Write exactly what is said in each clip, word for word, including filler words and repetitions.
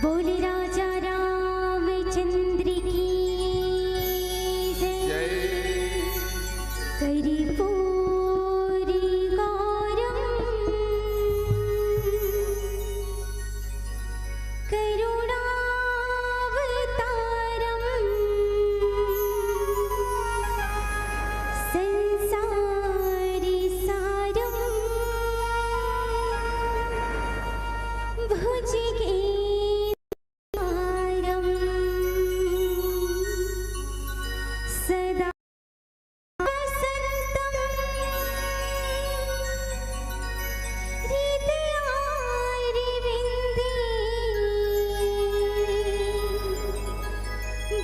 बोल राजा रामचंद्र की जय। जय। कर्पूरी गौरम करुणावतारम संसार सारम भुजगे सदा वसन्तं हृदयारविन्दे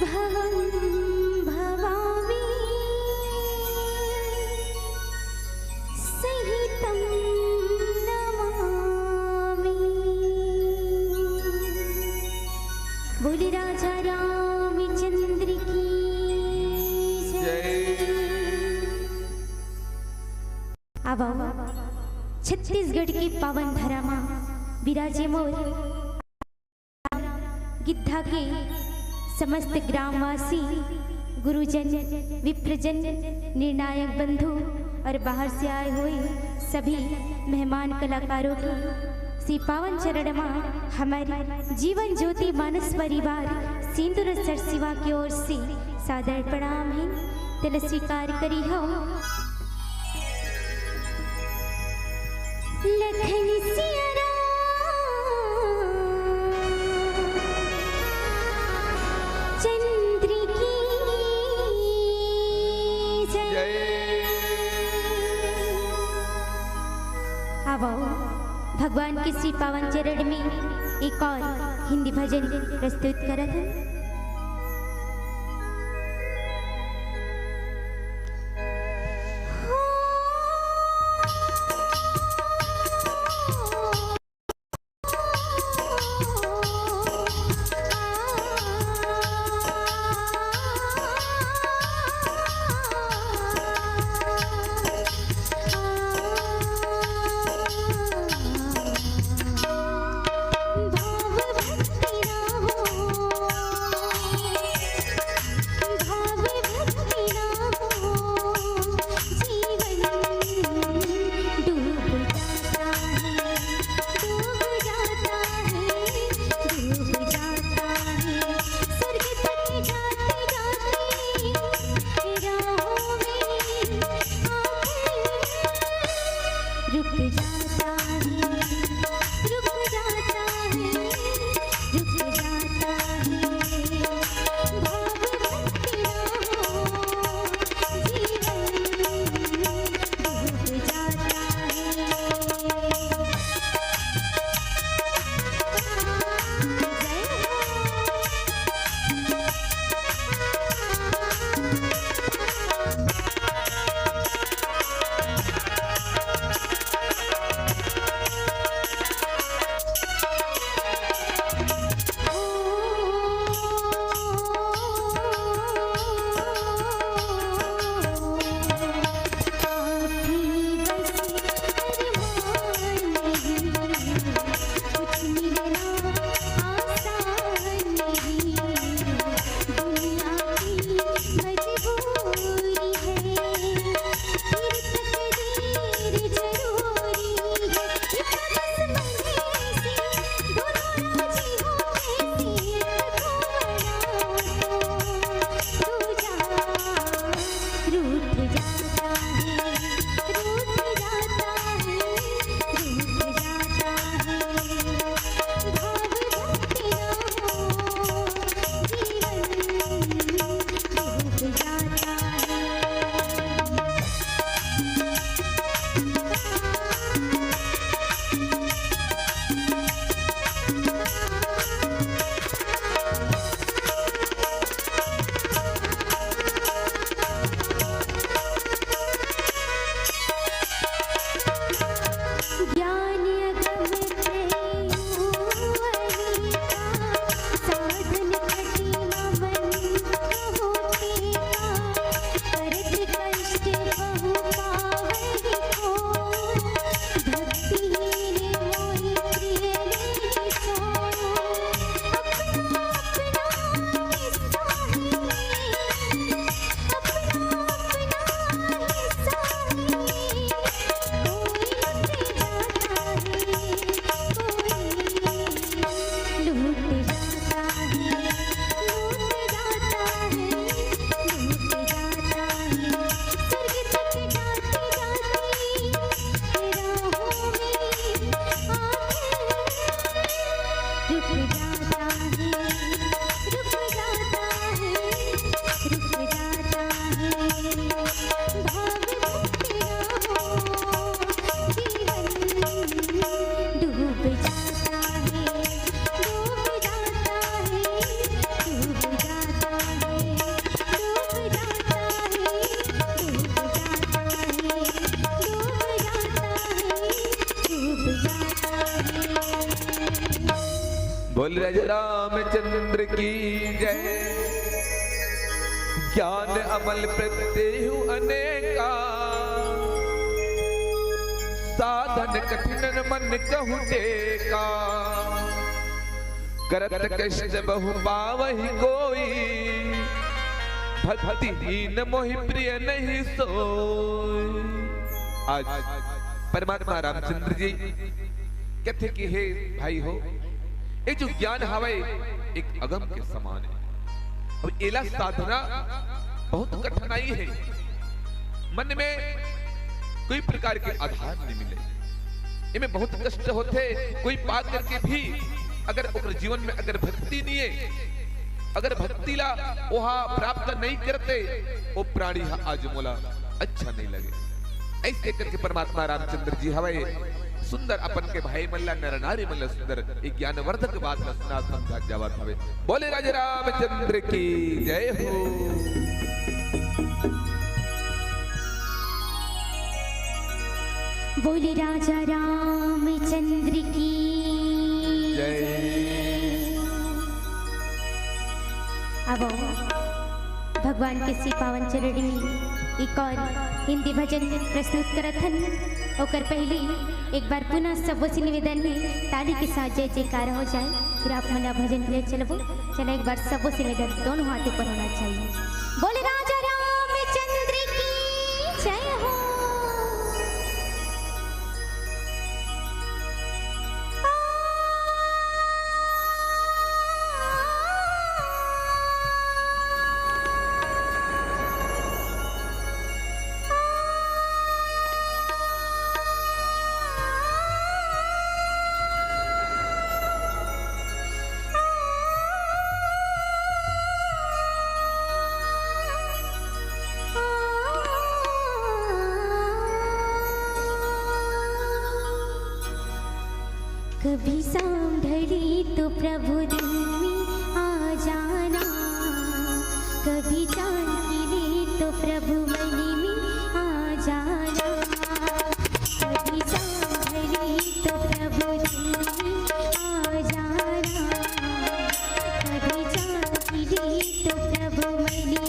भवं भवामि सहितं नमामि। बोल राजा रामचंद्र की जय। जय। आवव, छत्तीसगढ़ के पावन धरा म विराजे मोर गिद्धा के समस्त ग्रामवासी, गुरुजन, विप्रजन, निर्णायक बंधु और बाहर से आए हुए सभी मेहमान कलाकारों के श्री पावन चरण मा हमारी जीवन ज्योति मानस परिवार सिंदूर सरसिवा की ओर से सादर प्रणाम है। तेला स्वीकार करी हो। लखन सिया राम चंद्र की जय। जय। आवव, भगवान के श्री पावन चरण में एक और हिंदी भजन प्रस्तुत करत हन। रुक जाता है, रुक जाता है, रुक जाता है। भाव भटक रहा हो, जीवन डूब जाता है, डूब जाता है, डूब जाता है, डूब जाता है, डूब जाता है, डूब जाता है, डूब जाता है। बोल राजा रामचंद्र की जय। ज्ञान अमल प्रत्यहु अनेका, साधन कठिन मन कहु टेका। करत कष्ट बहु पावहि कोई, भक्तिहीन मोहि प्रिय नहीं सोई। आज परमात्मा रामचंद्र जी कथे कि हे भाई हो, ये जो ज्ञान हवय, एक अगम के समान है। अब एला साधना बहुत कठिनाई है। मन में कोई प्रकार के आधार नहीं मिले, एमे बहुत कष्ट होथे। कोई पा करके भी अगर ओकर जीवन में अगर भक्ति नहीं है, अगर भक्ति ला ओहा प्राप्त नहीं करते, वो प्राणी हा आज मोला अच्छा नहीं लगे। ऐसे करके परमात्मा रामचंद्र जी हवय, सुंदर अपन के भाई मन ला, नर नारी मन ला सुंदर एक ज्ञानवर्धक बात ला सुना समझा जावत हवे। बोले राजा रामचंद्र की जय हो। बोले राजा रामचंद्र की जय। अब भगवान के श्री पावन चरण में एक और हिंदी भजन प्रस्तुत करत हन। ओकर पहले एक बार पुनः सबो से निवेदन है, ताली के साथ जय जयकार हो जाए, फिर आप मन भजन के लिए चलबो। चला, एक बार सबो से निवेदन, दोनों हाथ ऊपर होना चाहिए। बोले राजा रामचंद्र की जय हो। कभी सांभली तो प्रभु दिल में आ जाना, कभी जान के लिए तो प्रभु मन में आ जाना, कभी सांभली तो प्रभु दिल में आ जाना, कभी जान के लिए तो प्रभु मन में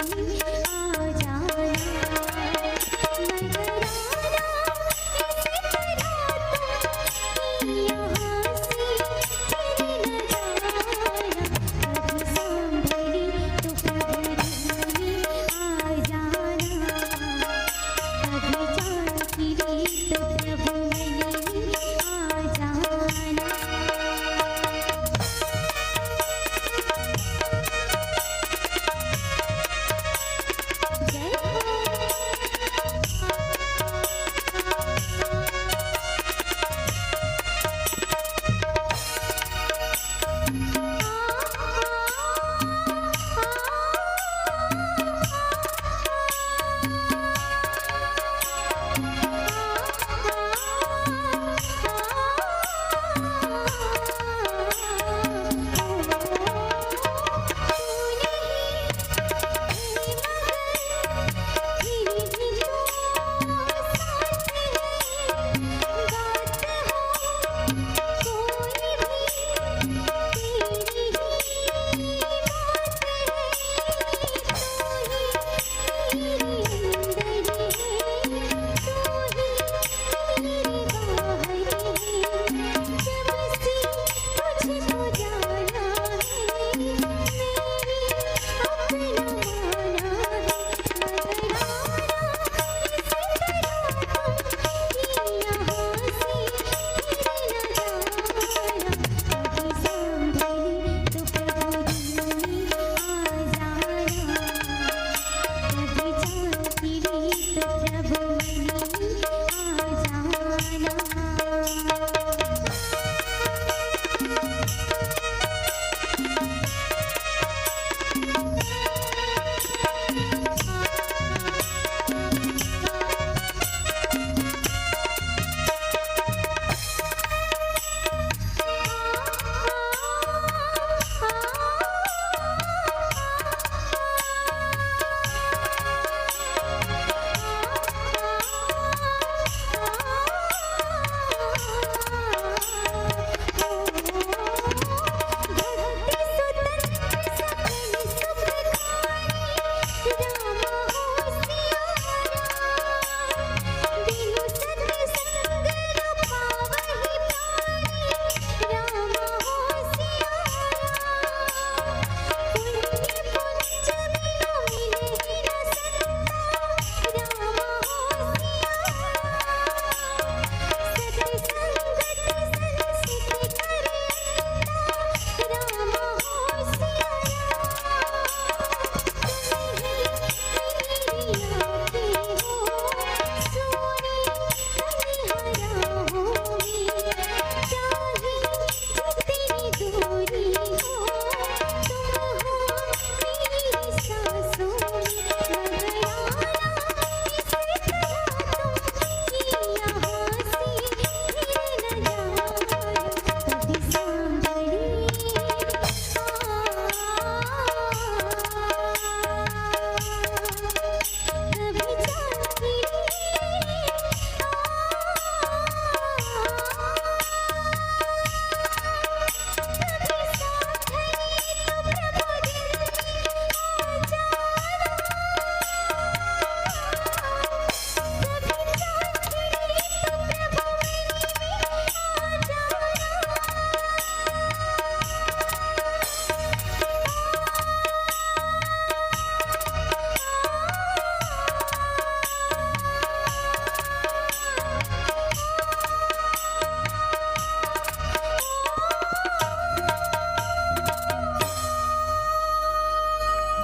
आ जाना। मगर आना इस तरह तुम यहाँ से फिर न जाना। कभी सांभली तो प्रभु दिल में आ जाना, कभी जान के लिए तो प्रभु मन में आ जाना।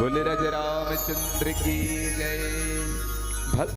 बोले राजा रामचंद्र की जय।